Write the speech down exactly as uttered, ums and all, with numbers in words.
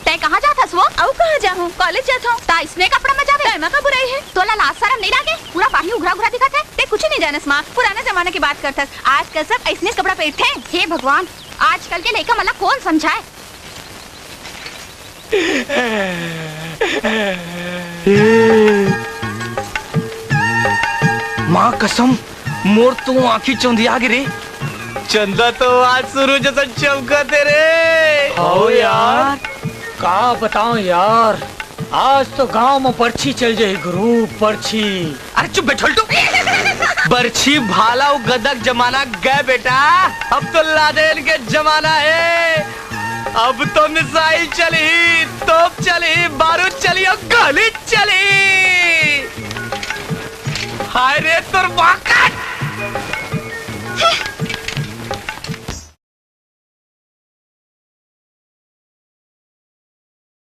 तैं कहाँ जात हस वो? अउ कहाँ जाहूँ, कॉलेज जात हूँ। त अइसने कपड़ा में जाबे? तैं मा का बुराई हे? तोला लाज सरम नइ लागे? पूरा बाही उघरा उघरा दिखत हे। तैं कुछु नइ जानस माँ, पुराना जमाना के बात करथस। आजकल सब अइसने कपड़ा पहिरथे। हे भगवान, आजकल के लइका मन ला कोन समझाए? माँ कसम, मोर तो आँखी चौंधिया गे रे। चंदा तो आज सुरू जैसा चमकत हे रे। हव यार, का बताओं यार, आज तो गांव में बरछी चल जाही गुरु, बरछी। अरे चुप बे ठोलटू। बरछी भाला अउ गदा के जमाना गय बेटा, अब तो लादेन के जमाना हे। अब तो मिसाइल चलही, तोप चलही, बारूद चलही अउ गोली चलही। हाय रे तोर बाकत।